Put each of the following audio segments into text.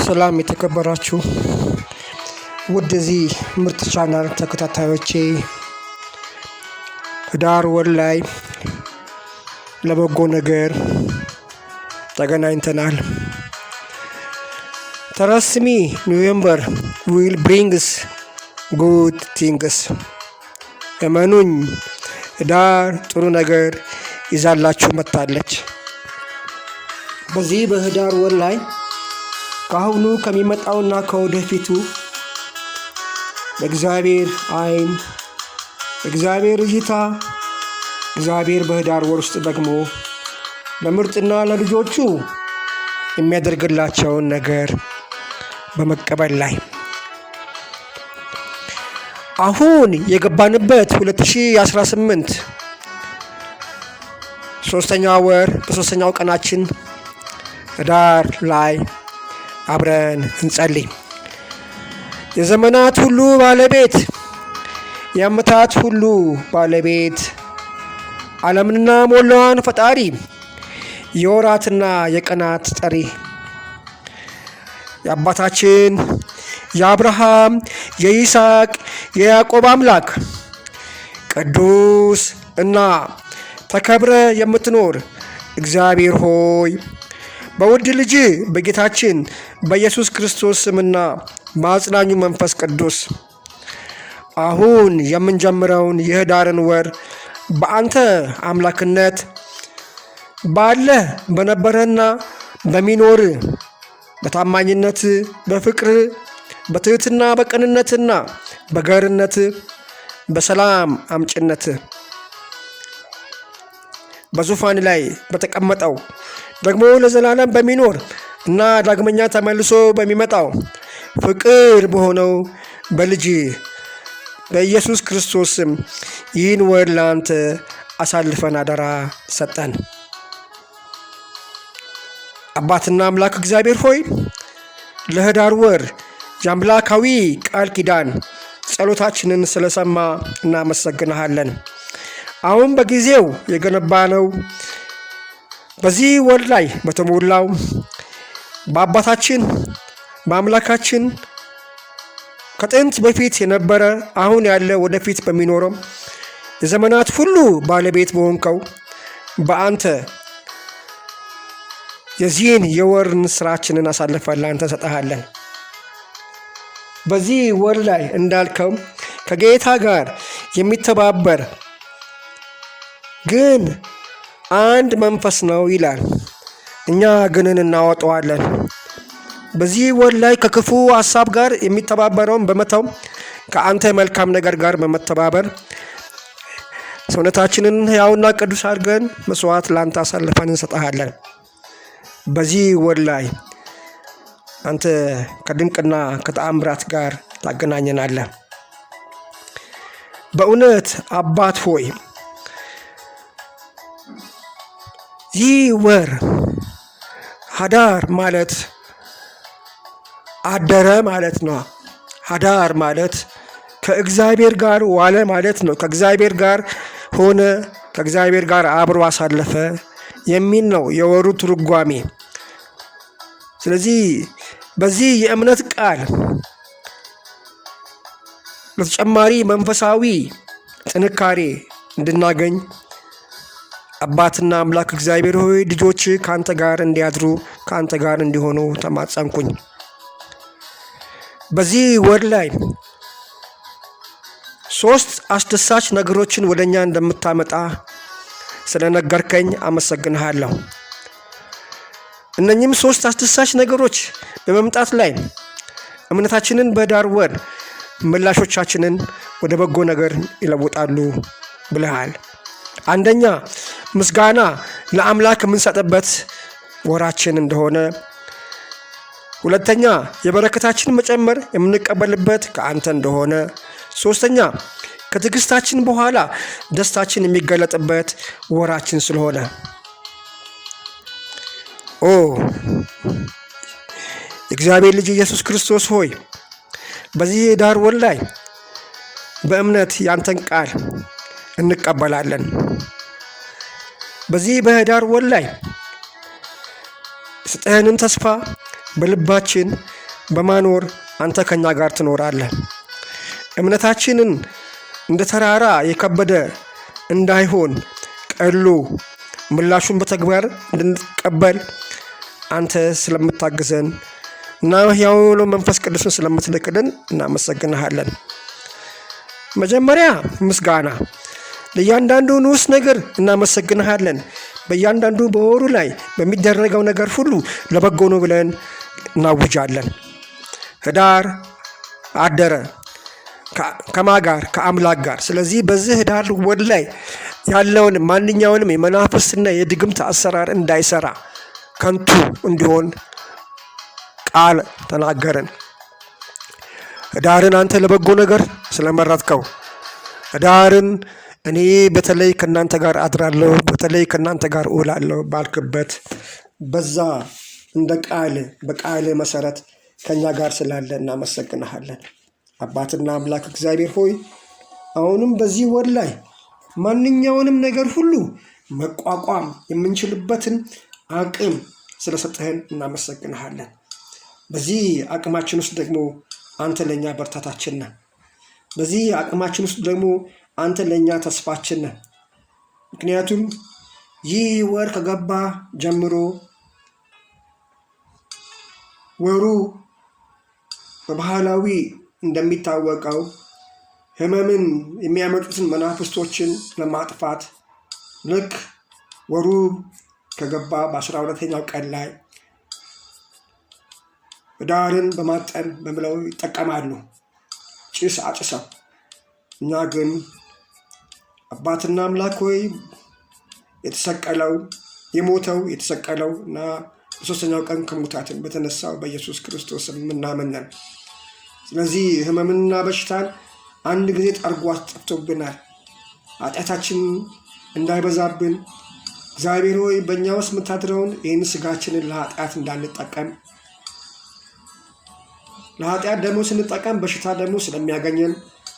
ሰላም የተከበራችሁ ውድ የዚህ ምርጥ ቻናል ተከታታዮቼ፣ ህዳር ወር ላይ ለበጎ ነገር ተገናኝተናል። Trust me, November will brings good things። እመኑኝ፣ ህዳር ጥሩ ነገር ይዛላችሁ መጥታለች። በዚህ በህዳር ወር ላይ ከአሁኑ ከሚመጣውና ከወደፊቱ በእግዚአብሔር ዓይን፣ በእግዚአብሔር እይታ፣ እግዚአብሔር በህዳር ወር ውስጥ ደግሞ ለምርጥና ለልጆቹ የሚያደርግላቸውን ነገር በመቀበል ላይ አሁን የገባንበት 2018 ሶስተኛው ወር በሶስተኛው ቀናችን ህዳር ላይ አብረን እንጸልይ። የዘመናት ሁሉ ባለቤት፣ የዓመታት ሁሉ ባለቤት፣ ዓለምንና ሞላዋን ፈጣሪ፣ የወራትና የቀናት ጠሪ፣ የአባታችን የአብርሃም፣ የይስሐቅ፣ የያዕቆብ አምላክ፣ ቅዱስ እና ተከብረ የምትኖር እግዚአብሔር ሆይ፣ በውድ ልጅ በጌታችን በኢየሱስ ክርስቶስ ስምና በአጽናኙ መንፈስ ቅዱስ አሁን የምንጀምረውን የህዳርን ወር በአንተ አምላክነት ባለ በነበረና በሚኖር፣ በታማኝነት፣ በፍቅር፣ በትህትና፣ በቅንነትና በገርነት፣ በሰላም አምጭነት በዙፋን ላይ በተቀመጠው፣ ደግሞ ለዘላለም በሚኖር እና ዳግመኛ ተመልሶ በሚመጣው፣ ፍቅር በሆነው በልጅ በኢየሱስ ክርስቶስ ስም ይህን ወር ለአንተ አሳልፈን አደራ ሰጠን። አባትና አምላክ እግዚአብሔር ሆይ፣ ለህዳር ወር የአምላካዊ ቃል ኪዳን ጸሎታችንን ስለሰማ እናመሰግንሃለን። አሁን በጊዜው የገነባነው በዚህ ወር ላይ በተሞላው በአባታችን በአምላካችን፣ ከጥንት በፊት የነበረ፣ አሁን ያለ፣ ወደፊት በሚኖረው፣ የዘመናት ሁሉ ባለቤት በሆንከው በአንተ የዚህን የወርን ስራችንን አሳልፈን ለአንተ እንሰጠሃለን። በዚህ ወር ላይ እንዳልከው ከጌታ ጋር የሚተባበር ግን አንድ መንፈስ ነው ይላል። እኛ ግንን እናወጣዋለን። በዚህ ወር ላይ ከክፉ ሀሳብ ጋር የሚተባበረውን በመተው ከአንተ መልካም ነገር ጋር በመተባበር ሰውነታችንን ሕያውና ቅዱስ አድርገን መስዋዕት ለአንተ አሳልፈን እንሰጠሃለን። በዚህ ወር ላይ አንተ ከድንቅና ከተአምራት ጋር ታገናኘናለህ። በእውነት አባት ሆይ፣ ይህ ወር ሀዳር ማለት አደረ ማለት ነው። ሀዳር ማለት ከእግዚአብሔር ጋር ዋለ ማለት ነው። ከእግዚአብሔር ጋር ሆነ፣ ከእግዚአብሔር ጋር አብሮ አሳለፈ የሚል ነው የወሩ ትርጓሜ። ስለዚህ በዚህ የእምነት ቃል ለተጨማሪ መንፈሳዊ ጥንካሬ እንድናገኝ አባትና አምላክ እግዚአብሔር ሆይ፣ ልጆች ከአንተ ጋር እንዲያድሩ፣ ከአንተ ጋር እንዲሆኑ ተማጸንኩኝ። በዚህ ወር ላይ ሶስት አስደሳች ነገሮችን ወደ እኛ እንደምታመጣ ስለነገርከኝ አመሰግንሃለሁ። እነኚህም ሶስት አስደሳች ነገሮች በመምጣት ላይ እምነታችንን በዳር ወር ምላሾቻችንን ወደ በጎ ነገር ይለውጣሉ ብለሃል። አንደኛ፣ ምስጋና ለአምላክ የምንሰጥበት ወራችን እንደሆነ፣ ሁለተኛ፣ የበረከታችን መጨመር የምንቀበልበት ከአንተ እንደሆነ፣ ሶስተኛ፣ ከትዕግስታችን በኋላ ደስታችን የሚገለጥበት ወራችን ስለሆነ፣ ኦ የእግዚአብሔር ልጅ ኢየሱስ ክርስቶስ ሆይ፣ በዚህ የኅዳር ወር ላይ በእምነት ያንተን ቃል እንቀበላለን። በዚህ በኅዳር ወር ላይ የሰጠኸንን ተስፋ በልባችን በማኖር አንተ ከኛ ጋር ትኖራለህ። እምነታችንን እንደ ተራራ የከበደ እንዳይሆን ቀሎ ምላሹን በተግባር እንድንቀበል አንተ ስለምታግዘን እና ሕያው መንፈስ ቅዱስን ስለምትልክልን እናመሰግንሃለን። መጀመሪያ ምስጋና ለእያንዳንዱ ንዑስ ነገር እናመሰግንሃለን። በእያንዳንዱ በወሩ ላይ በሚደረገው ነገር ሁሉ ለበጎ ነው ብለን እናውጃለን። ህዳር አደረ ከማ ጋር? ከአምላክ ጋር። ስለዚህ በዚህ ህዳር ወር ላይ ያለውን ማንኛውንም የመናፍስትና የድግምት አሰራር እንዳይሰራ ከንቱ እንዲሆን ቃል ተናገርን። ህዳርን አንተ ለበጎ ነገር ስለመረጥከው ህዳርን እኔ በተለይ ከእናንተ ጋር አድራለሁ፣ በተለይ ከእናንተ ጋር እውላለሁ ባልክበት በዛ እንደ ቃል በቃል መሰረት ከእኛ ጋር ስላለ እናመሰግንሃለን። አባትና አምላክ እግዚአብሔር ሆይ አሁንም በዚህ ወር ላይ ማንኛውንም ነገር ሁሉ መቋቋም የምንችልበትን አቅም ስለሰጠህን እናመሰግንሃለን። በዚህ አቅማችን ውስጥ ደግሞ አንተ ለእኛ በርታታችን ነህ። በዚህ አቅማችን ውስጥ ደግሞ አንተ ለእኛ ተስፋችን ነህ። ምክንያቱም ይህ ወር ከገባ ጀምሮ ወሩ በባህላዊ እንደሚታወቀው ህመምን የሚያመጡትን መናፍስቶችን ለማጥፋት ልክ ወሩ ከገባ በ12ኛው ቀን ላይ ዳርን በማጠን በምለው ይጠቀማሉ፣ ጭስ አጭሰው። እኛ ግን አባትና አምላክ ሆይ የተሰቀለው የሞተው የተሰቀለው እና በሶስተኛው ቀን ከሙታትን በተነሳው በኢየሱስ ክርስቶስ የምናምነን። ስለዚህ ህመምንና በሽታን አንድ ጊዜ ጠርጎ አስጠፍቶብናል። ኃጢአታችን እንዳይበዛብን እግዚአብሔር ሆይ በእኛ ውስጥ የምታድረውን ይህን ስጋችንን ለኃጢአት እንዳንጠቀም፣ ለኃጢአት ደግሞ ስንጠቀም በሽታ ደግሞ ስለሚያገኘን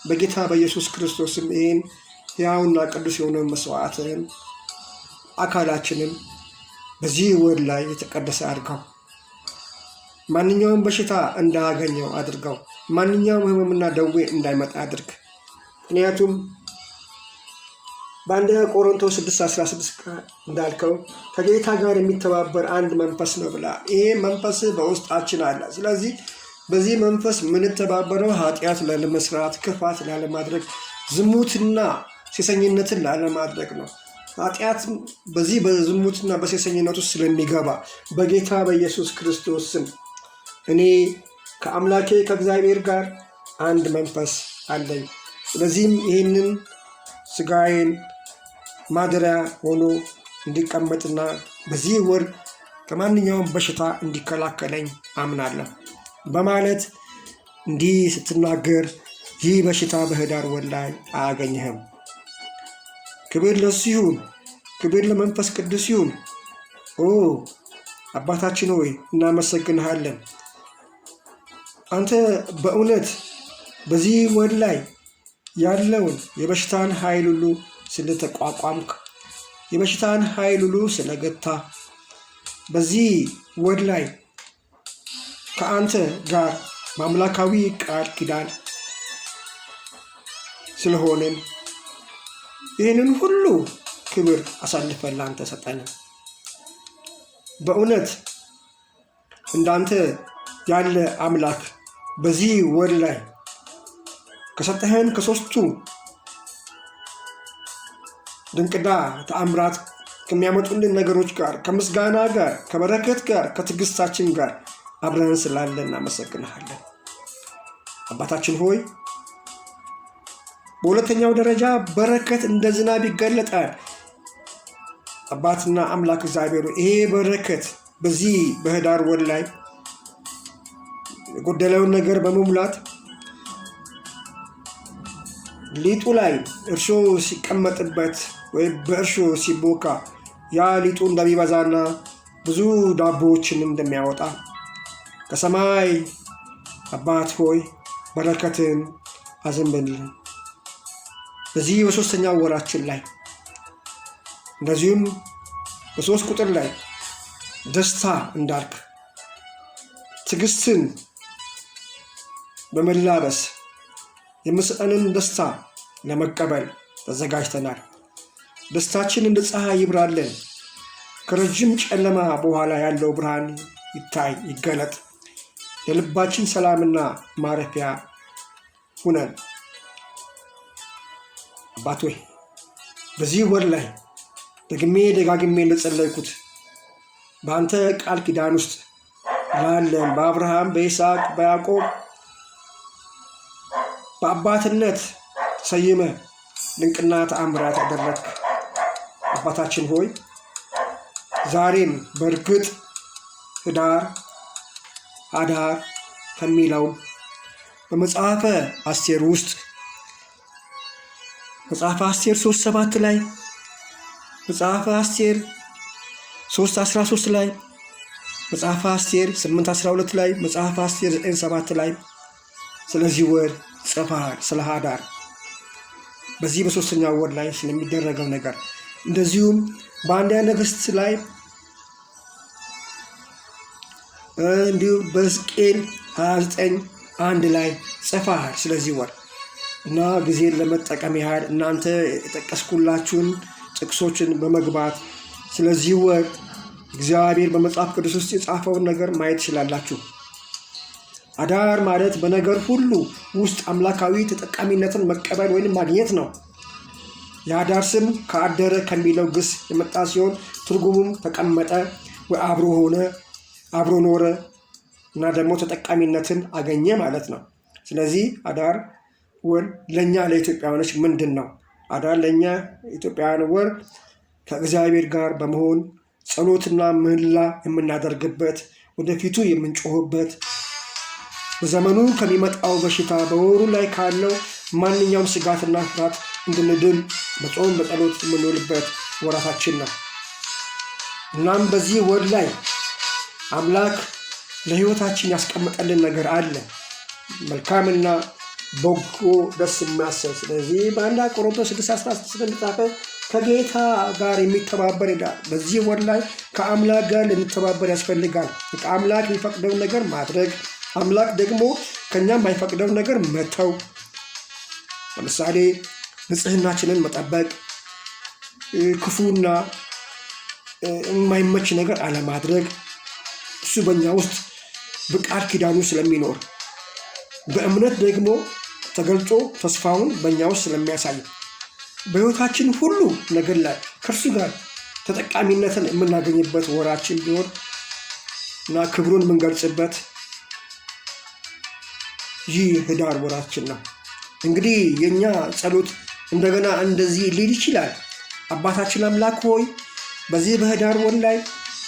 በጌታ በኢየሱስ ክርስቶስም ይህን ሕያውና ቅዱስ የሆነ መስዋዕትን አካላችንን በዚህ ወር ላይ የተቀደሰ አድርገው። ማንኛውም በሽታ እንዳያገኘው አድርገው። ማንኛውም ህመምና ደዌ እንዳይመጣ አድርግ። ምክንያቱም በአንደኛ ቆሮንቶስ 6:16 እንዳልከው ከጌታ ጋር የሚተባበር አንድ መንፈስ ነው ብላ ይሄ መንፈስ በውስጣችን አለ። ስለዚህ በዚህ መንፈስ የምንተባበረው ኃጢአት ላለመስራት፣ ክፋት ላለማድረግ፣ ዝሙትና ሴሰኝነትን ላለማድረግ ነው። ኃጢአት በዚህ በዝሙትና በሴሰኝነት ውስጥ ስለሚገባ በጌታ በኢየሱስ ክርስቶስ ስም እኔ ከአምላኬ ከእግዚአብሔር ጋር አንድ መንፈስ አለኝ። ስለዚህም ይህንን ስጋዬን ማደሪያ ሆኖ እንዲቀመጥና በዚህ ወር ከማንኛውም በሽታ እንዲከላከለኝ አምናለሁ በማለት እንዲህ ስትናገር ይህ በሽታ በህዳር ወር ላይ አያገኝህም። ክብር ለሱ ይሁን፣ ክብር ለመንፈስ ቅዱስ ይሁን። ኦ አባታችን ሆይ እናመሰግንሃለን። አንተ በእውነት በዚህ ወር ላይ ያለውን የበሽታን ኃይል ሁሉ ስለተቋቋምክ፣ የበሽታን ኃይል ሁሉ ስለገታ፣ በዚህ ወር ላይ ከአንተ ጋር በአምላካዊ ቃል ኪዳን ስለሆንን ይህንን ሁሉ ክብር አሳልፈን ለአንተ ሰጠን። በእውነት እንዳንተ ያለ አምላክ በዚህ ወር ላይ ከሰጠህን ከሶስቱ ድንቅና ተአምራት ከሚያመጡልን ነገሮች ጋር ከምስጋና ጋር ከበረከት ጋር ከትዕግስታችን ጋር አብረን ስላለ እናመሰግንሃለን። አባታችን ሆይ በሁለተኛው ደረጃ በረከት እንደ ዝናብ ይገለጣል። አባትና አምላክ እግዚአብሔር ይሄ በረከት በዚህ በህዳር ወር ላይ የጎደለውን ነገር በመሙላት ሊጡ ላይ እርሾ ሲቀመጥበት ወይም በእርሾ ሲቦካ ያ ሊጡ እንደሚበዛና ብዙ ዳቦዎችን እንደሚያወጣ ከሰማይ አባት ሆይ በረከትን አዘንብልን። በዚህ በሶስተኛው ወራችን ላይ እንደዚሁም በ3 ቁጥር ላይ ደስታ እንዳልክ ትዕግስትን በመላበስ የምትሰጠንን ደስታ ለመቀበል ተዘጋጅተናል። ደስታችን እንደ ፀሐይ ይብራልን። ከረጅም ጨለማ በኋላ ያለው ብርሃን ይታይ ይገለጥ። የልባችን ሰላምና ማረፊያ ሁነን። አባት ሆይ፣ በዚህ ወር ላይ ደግሜ ደጋግሜ እንደጸለይኩት በአንተ ቃል ኪዳን ውስጥ ላለን፣ በአብርሃም፣ በይስሐቅ፣ በያዕቆብ በአባትነት ሰይመ ድንቅና ተአምራት ያደረግክ አባታችን ሆይ፣ ዛሬም በእርግጥ ህዳር አዳር ከሚለው በመጽሐፈ አስቴር ውስጥ፣ መጽሐፈ አስቴር 3:7 ላይ፣ መጽሐፈ አስቴር 3:13 ላይ፣ መጽሐፈ አስቴር 8:12 ላይ፣ መጽሐፈ አስቴር 9:7 ላይ ስለዚህ ወር ጽፈሃል። ስለ ሀዳር፣ በዚህ በሶስተኛው ወር ላይ ስለሚደረገው ነገር፣ እንደዚሁም በአንደኛ ነገሥት ላይ፣ እንዲሁም በሕዝቅኤል 29:1 ላይ ጽፈሃል ስለዚህ ወር። እና ጊዜን ለመጠቀም ያህል እናንተ የጠቀስኩላችሁን ጥቅሶችን በመግባት ስለዚህ ወር እግዚአብሔር በመጽሐፍ ቅዱስ ውስጥ የጻፈውን ነገር ማየት ትችላላችሁ። አዳር ማለት በነገር ሁሉ ውስጥ አምላካዊ ተጠቃሚነትን መቀበል ወይም ማግኘት ነው። የአዳር ስም ከአደረ ከሚለው ግስ የመጣ ሲሆን ትርጉሙም ተቀመጠ ወይ አብሮ ሆነ፣ አብሮ ኖረ እና ደግሞ ተጠቃሚነትን አገኘ ማለት ነው። ስለዚህ አዳር ወር ለእኛ ለኢትዮጵያውያኖች ምንድን ነው? አዳር ለእኛ ኢትዮጵያውያን ወር ከእግዚአብሔር ጋር በመሆን ጸሎትና ምህላ የምናደርግበት፣ ወደፊቱ የምንጮህበት፣ በዘመኑ ከሚመጣው በሽታ፣ በወሩ ላይ ካለው ማንኛውም ስጋትና ፍርሃት እንድንድን በጾም በጸሎት የምንውልበት ወራታችን ነው። እናም በዚህ ወር ላይ አምላክ ለሕይወታችን ያስቀመጠልን ነገር አለ። መልካምና በጎ ደስ የሚያሰኝ። ስለዚህ በአንዳ ቆሮንቶስ 6:16 እንደተጻፈ ከጌታ ጋር የሚተባበር ይላል። በዚህ ወር ላይ ከአምላክ ጋር ልንተባበር ያስፈልጋል። ከአምላክ የሚፈቅደውን ነገር ማድረግ፣ አምላክ ደግሞ ከኛ የማይፈቅደውን ነገር መተው። ለምሳሌ ንጽህናችንን መጠበቅ፣ ክፉና የማይመች ነገር አለማድረግ፣ እሱ በእኛ ውስጥ በቃል ኪዳኑ ስለሚኖር፣ በእምነት ደግሞ ተገልጾ ተስፋውን በእኛ ውስጥ ስለሚያሳይ፣ በሕይወታችን ሁሉ ነገር ላይ ከእርሱ ጋር ተጠቃሚነትን የምናገኝበት ወራችን ቢሆን እና ክብሩን የምንገልጽበት ይህ ህዳር ወራችን ነው። እንግዲህ የእኛ ጸሎት እንደገና እንደዚህ ሊል ይችላል። አባታችን አምላክ ሆይ፣ በዚህ በህዳር ወር ላይ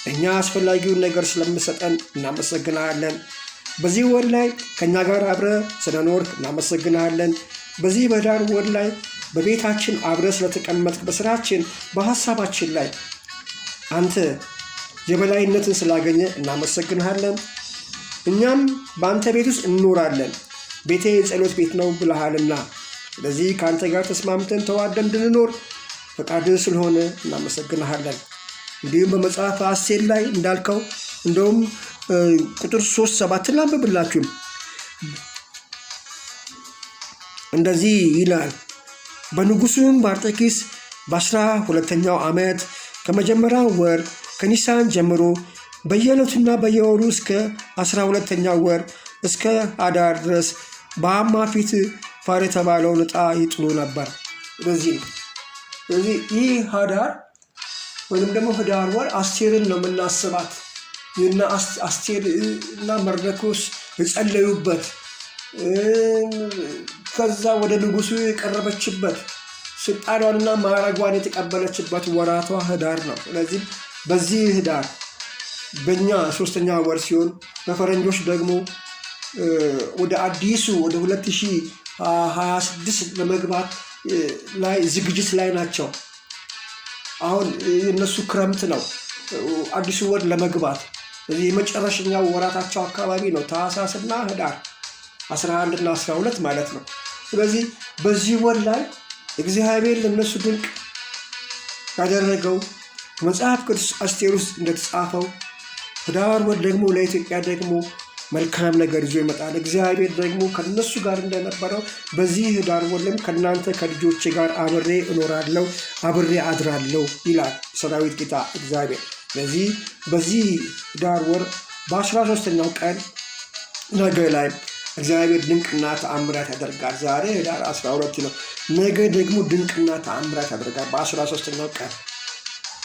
እኛ አስፈላጊውን ነገር ስለምሰጠን እናመሰግናለን። በዚህ ወር ላይ ከእኛ ጋር አብረ ስለኖርክ እናመሰግናለን። በዚህ በህዳር ወር ላይ በቤታችን አብረ ስለተቀመጥክ፣ በስራችን በሀሳባችን ላይ አንተ የበላይነትን ስላገኘ እናመሰግንሃለን። እኛም በአንተ ቤት ውስጥ እንኖራለን፣ ቤቴ የጸሎት ቤት ነው ብለሃልና። ስለዚህ ከአንተ ጋር ተስማምተን ተዋደን እንድንኖር ፈቃድህ ስለሆነ እናመሰግንሃለን። እንዲሁም በመጽሐፍ አስቴር ላይ እንዳልከው፣ እንደውም ቁጥር 3:7 ላንብብላችሁ። እንደዚህ ይላል። በንጉሱም በአርጤክስስ በ12ኛው ዓመት ከመጀመሪያው ወር ከኒሳን ጀምሮ በየዕለቱና በየወሩ እስከ 12ኛው ወር እስከ አዳር ድረስ በሐማ ፊት ፋር የተባለውን ዕጣ ይጥሉ ነበር። ስለዚህ ነው። ስለዚህ ይህ አዳር ወይንም ደግሞ ህዳር ወር አስቴርን ነው የምናስባት። እና አስቴር እና መርዶክዮስ የጸለዩበት፣ ከዛ ወደ ንጉሱ የቀረበችበት፣ ስልጣኗንና ማዕረጓን የተቀበለችበት ወራቷ ህዳር ነው። ስለዚህ በዚህ ህዳር በእኛ ሶስተኛ ወር ሲሆን በፈረንጆች ደግሞ ወደ አዲሱ ወደ 2026 ለመግባት ላይ ዝግጅት ላይ ናቸው። አሁን የእነሱ ክረምት ነው፣ አዲሱ ወር ለመግባት የመጨረሻኛው ወራታቸው አካባቢ ነው፣ ታህሳስና ህዳር 11 እና 12 ማለት ነው። ስለዚህ በዚህ ወር ላይ እግዚአብሔር ለእነሱ ድንቅ ያደረገው መጽሐፍ ቅዱስ አስቴር ውስጥ እንደተጻፈው፣ ህዳር ወር ደግሞ ለኢትዮጵያ ደግሞ መልካም ነገር ይዞ ይመጣል። እግዚአብሔር ደግሞ ከነሱ ጋር እንደነበረው በዚህ ህዳር ወርም ከእናንተ ከልጆቼ ጋር አብሬ እኖራለሁ፣ አብሬ አድራለሁ ይላል ሰራዊት ጌታ እግዚአብሔር። ስለዚህ በዚህ ህዳር ወር በ13ኛው ቀን ነገ ላይ እግዚአብሔር ድንቅና ተአምራት ያደርጋል። ዛሬ ህዳር 12 ነው። ነገ ደግሞ ድንቅና ተአምራት ያደርጋል በ13ኛው ቀን።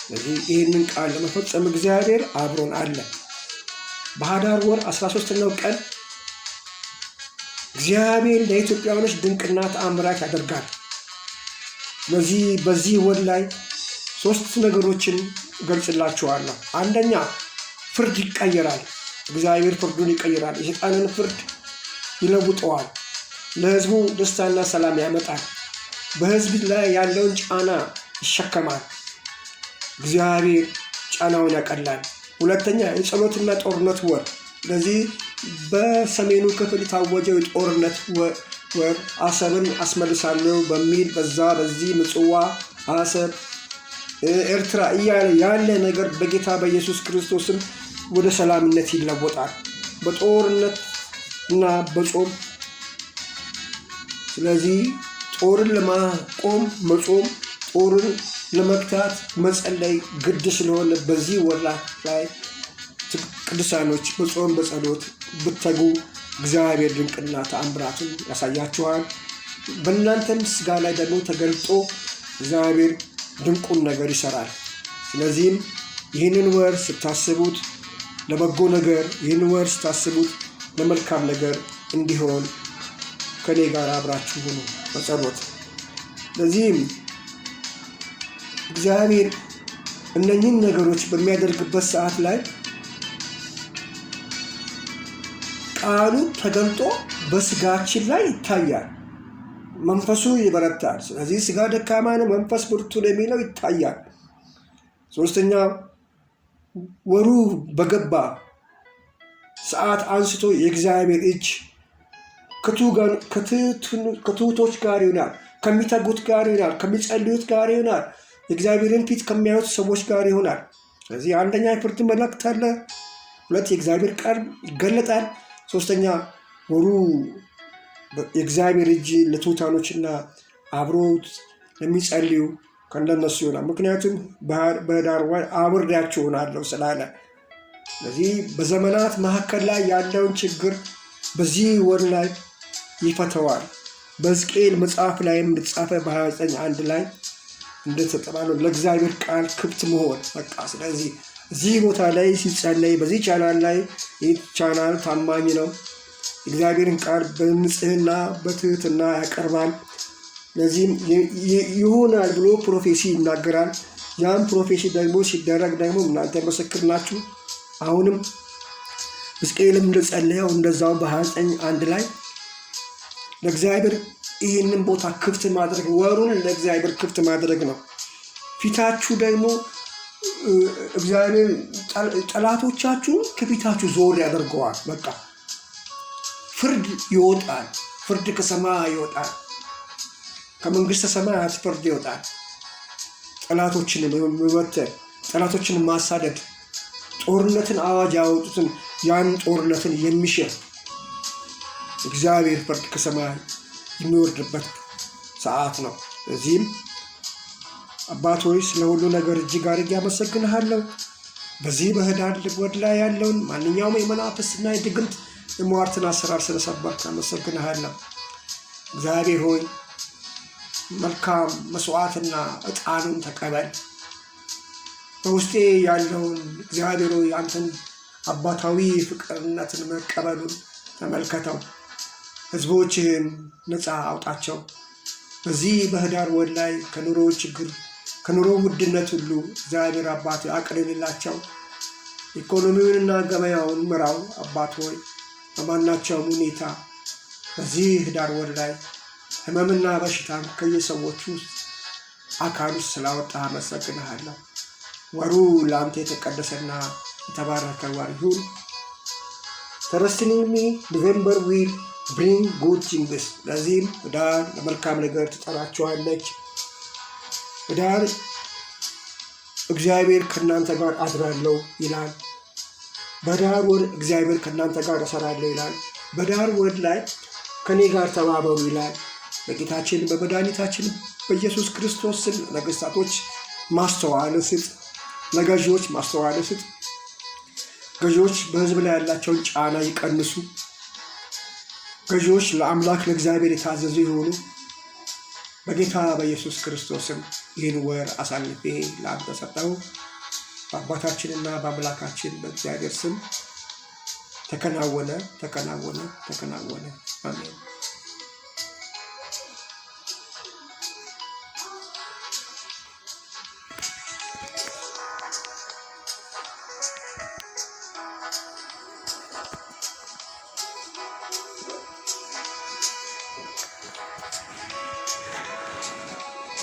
ስለዚህ ይህንን ቃል ለመፈጸም እግዚአብሔር አብሮን አለ። በህዳር ወር 13ኛው ቀን እግዚአብሔር ለኢትዮጵያውያኖች ድንቅና ተአምራት ያደርጋል። ስለዚህ በዚህ ወር ላይ ሶስት ነገሮችን እገልጽላችኋለሁ። አንደኛ፣ ፍርድ ይቀየራል። እግዚአብሔር ፍርዱን ይቀይራል። የሰይጣንን ፍርድ ይለውጠዋል። ለሕዝቡ ደስታና ሰላም ያመጣል። በሕዝብ ላይ ያለውን ጫና ይሸከማል። እግዚአብሔር ጫናውን ያቀላል። ሁለተኛ፣ የጸሎትና ጦርነት ወር። ስለዚህ በሰሜኑ ክፍል የታወጀው የጦርነት ወር አሰብን አስመልሳለሁ በሚል በዛ በዚህ ምጽዋ፣ አሰብ፣ ኤርትራ እያለ ያለ ነገር በጌታ በኢየሱስ ክርስቶስም ወደ ሰላምነት ይለወጣል። በጦርነት እና በጾም። ስለዚህ ጦርን ለማቆም መጾም፣ ጦርን ለመግታት መጸለይ ግድ ስለሆነ በዚህ ወራት ላይ ቅዱሳኖች በጾም በጸሎት ብትተጉ እግዚአብሔር ድንቅና ተአምራትን ያሳያችኋል። በእናንተም ስጋ ላይ ደግሞ ተገልጦ እግዚአብሔር ድንቁን ነገር ይሰራል። ስለዚህም ይህንን ወር ስታስቡት ለበጎ ነገር፣ ይህንን ወር ስታስቡት ለመልካም ነገር እንዲሆን ከኔ ጋር አብራችሁ ሁኑ በጸሎት። ለዚህም እግዚአብሔር እነኝህን ነገሮች በሚያደርግበት ሰዓት ላይ ቃሉ ተገልጦ በስጋችን ላይ ይታያል። መንፈሱ ይበረታል። ስለዚህ ስጋ ደካማ ነው፣ መንፈስ ብርቱ ነው የሚለው ይታያል። ሶስተኛ፣ ወሩ በገባ ሰዓት አንስቶ የእግዚአብሔር እጅ ከትሑቶች ጋር ይሆናል፣ ከሚተጉት ጋር ይሆናል፣ ከሚጸልዩት ጋር ይሆናል፣ የእግዚአብሔርን ፊት ከሚያዩት ሰዎች ጋር ይሆናል። ስለዚህ አንደኛ የፍርድ መላእክት አለ፣ ሁለት የእግዚአብሔር ቃል ይገለጣል፣ ሶስተኛ ወሩ የእግዚአብሔር እጅ ለትሑታኖችና አብሮት ለሚጸልዩ ከእንደነሱ ይሆናል። ምክንያቱም በህዳር ወር አብሬያችሁ እሆናለሁ ስላለ። ስለዚህ በዘመናት መካከል ላይ ያለውን ችግር በዚህ ወር ላይ ይፈተዋል። በሕዝቅኤል መጽሐፍ ላይም እንደተጻፈ በ29:1 ላይ እንደተጠባለው ለእግዚአብሔር ቃል ክፍት መሆን በቃ። ስለዚህ እዚህ ቦታ ላይ ሲጸለይ በዚህ ቻናል ላይ፣ ይህ ቻናል ታማኝ ነው። እግዚአብሔርን ቃል በንጽህና በትህትና ያቀርባል። ለዚህም ይሆናል ብሎ prophecy ይናገራል። ያም prophecy ደግሞ ሲደረግ ደግሞ እናንተ ምስክር ናችሁ። አሁንም ሕዝቅኤልም እንደጸለየው እንደዛው በ29:1 ላይ ለእግዚአብሔር ይህንን ቦታ ክፍት ማድረግ፣ ወሩን ለእግዚአብሔር ክፍት ማድረግ ነው። ፊታችሁ ደግሞ እግዚአብሔር ጠላቶቻችሁን ከፊታችሁ ዞር ያደርገዋል። በቃ ፍርድ ይወጣል። ፍርድ ከሰማይ ይወጣል። ከመንግስተ ሰማያት ፍርድ ይወጣል። ጠላቶችን መበተን፣ ጠላቶችን ማሳደድ፣ ጦርነትን አዋጅ ያወጡትን ያን ጦርነትን የሚሽር እግዚአብሔር ፍርድ ከሰማይ የሚወርድበት ሰዓት ነው። እዚህም አባት ሆይ፣ ስለ ሁሉ ነገር እጅግ አድርጌ አመሰግንሃለሁ። በዚህ በህዳር ወር ላይ ያለውን ማንኛውም የመናፍስትና የድግምት የሟርትን አሰራር ስለሰበርክ አመሰግንሃለሁ። እግዚአብሔር ሆይ፣ መልካም መስዋዕትና ዕጣኑን ተቀበል። በውስጤ ያለውን እግዚአብሔር ሆይ አንተን አባታዊ ፍቅርነትን መቀበሉን ተመልከተው። ህዝቦችህን ነፃ አውጣቸው። በዚህ በህዳር ወር ላይ ከኑሮ ችግር፣ ከኑሮ ውድነት ሁሉ እግዚአብሔር አባት አቅልልላቸው። ኢኮኖሚውንና ገበያውን ምራው። አባት ሆይ፣ በማናቸውም ሁኔታ በዚህ ህዳር ወር ላይ ህመምና በሽታም ከየሰዎቹ ውስጥ አካል ውስጥ ስላወጣ አመሰግንሃለሁ። ወሩ ለአንተ የተቀደሰና የተባረከ ወር ይሁን። Trust in me, November will bring good things። ለዚህም ህዳር ለመልካም ነገር ትጠራችኋለች። ህዳር እግዚአብሔር ከእናንተ ጋር አድራለሁ ይላል። በኅዳር ወር እግዚአብሔር ከእናንተ ጋር እሰራለሁ ይላል። በኅዳር ወር ላይ ከእኔ ጋር ተባበሩ ይላል። በጌታችን በመድኃኒታችን በኢየሱስ ክርስቶስ ስም ነገስታቶች ማስተዋል ስጥ፣ ለገዢዎች ማስተዋል ስጥ። ገዢዎች በሕዝብ ላይ ያላቸውን ጫና ይቀንሱ። ገዢዎች ለአምላክ ለእግዚአብሔር የታዘዙ ይሆኑ። በጌታ በኢየሱስ ክርስቶስም ይህን ወር አሳልፌ ለአንተ ሰጠው። በአባታችንና በአምላካችን በእግዚአብሔር ስም ተከናወነ፣ ተከናወነ፣ ተከናወነ። አሜን።